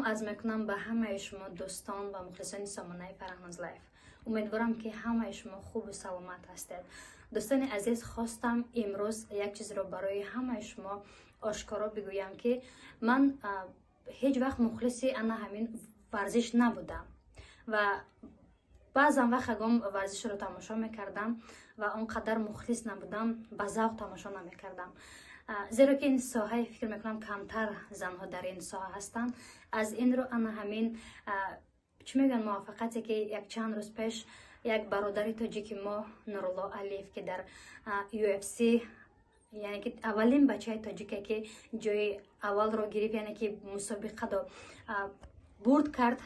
Арз мекунам ба ҳамаи шумо, дӯстон ва мухлисони сомонаи Фараҳноз Лайф. Умедворам, ки ҳамаи шумо хубу саломат ҳастед. Дӯстони азиз, хостам имрӯз як чизро барои ҳамаи шумо ошкоро бигӯям, ки ман ҳеҷ вақт мухлиси ана ҳамин варзиш набудам ва баъзан вақт ягон варзишро тамошо мекардам ва он қадар мухлис набудам, ба завқ тамошо намекардам, зеро ки ин соҳаи, фикр мекунам, камтар занҳо дар ин соҳа ҳастанд. Аз ин рӯ ана ҳамин, чӣ мегӯянд, муваффақияте, ки якчанд рӯз пеш як бародари тоҷики мо Нурулло Алиев, ки дар UFC, яъне ки аввалин бачаи тоҷике, ки ҷои аввалро гирифт, яъне ки мусобиқадо бурд кард,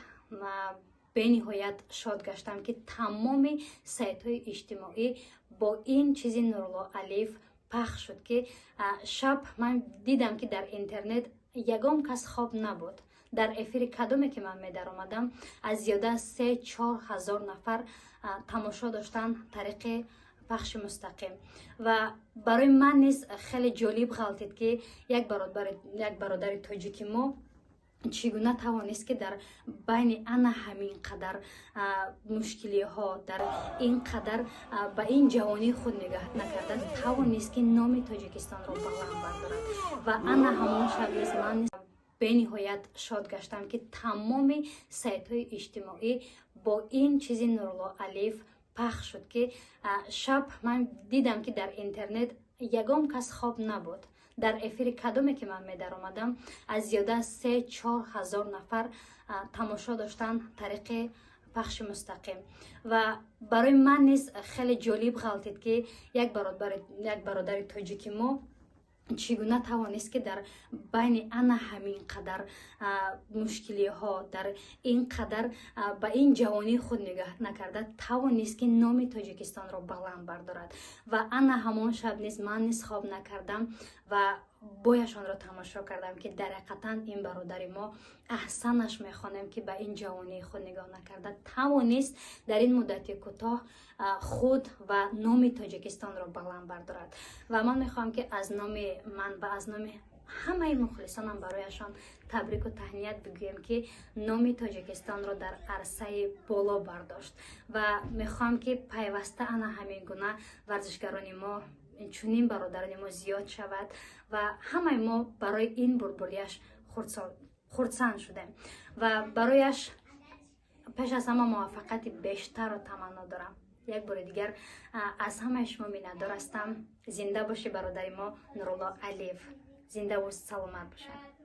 бениҳоят шод гаштам, ки тамоми сайтҳои иҷтимоӣ бо ин чизи Нурулло Алиев пахш шуд, ки шаб ман дидам, ки дар интернет ягон кас хоб набуд. Дар эфири кадоме ки ман медаромадам, аз зиёда аз 3-4 ҳазор нафар тамошо доштанд тариқи пахши мустақим. Ва барои ман низ хеле ҷолиб ғалтид, ки як бародари тоҷики мо чӣ гуна тавонист, ки дар байни ана ҳамин қадар мушкилиҳо, дар ин қадар ба ин ҷавонии худ нигоҳ накарда, тавонист, ки номи Тоҷикистонро баланд бардорад. Ва ана ҳамон шаб низ ман бениҳоят шод гаштам, ки тамоми сайтҳои иҷтимоӣ бо ин чизи Нурулло Алиев пахш шуд, ки шаб ман дидам, ки дар интернет ягон кас хоб набуд. Дар эфири кадоме ки ман медаромадам, аз зиёда аз 3-4 ҳазор нафар тамошо доштанд тариқи пахши мустақим. Ва барои ман низ хеле ҷолиб ғалтид, ки як бародари тоҷики мо чӣ гуна тавонист, ки дар байни ана ҳамин қадар мушкилиҳо, дар ин қадар ба ин ҷавонии худ нигоҳ накарда, тавонист, ки номи Тоҷикистонро баланд бардорад. Ва ана ҳамон шаб низ ман низ хоб накардам ва бояшонро тамошо кардам, ки дар ҳақиқатан ин бародари мо аҳсанаш мехонем, ки ба ин ҷавонии худ нигоҳ накарда, тавонист дар ин муддати кӯтоҳ худ ва номи Тоҷикистонро баланд бардорад. Ва ман мехоҳам, ки аз номи ман ва аз номи ҳамаи мухлисонам барояшон табрику таҳният бигӯем, ки номи Тоҷикистонро дар арсаи боло бардошт. Ва мехоҳам, ки пайваста ана ҳамин гуна варзишгарони мо, чунин бародарони мо зиёд шавад. Ва ҳамаи мо барои ин бурдборияш хурсанд шудем ва барояш пеш аз ҳама муваффақияти бештарро таманно дорам. Як бори дигар аз ҳамаи шумо миннатдор ҳастам. Зинда бошӣ, бародари мо Нурулло Алиев, зиндаву саломат бошад.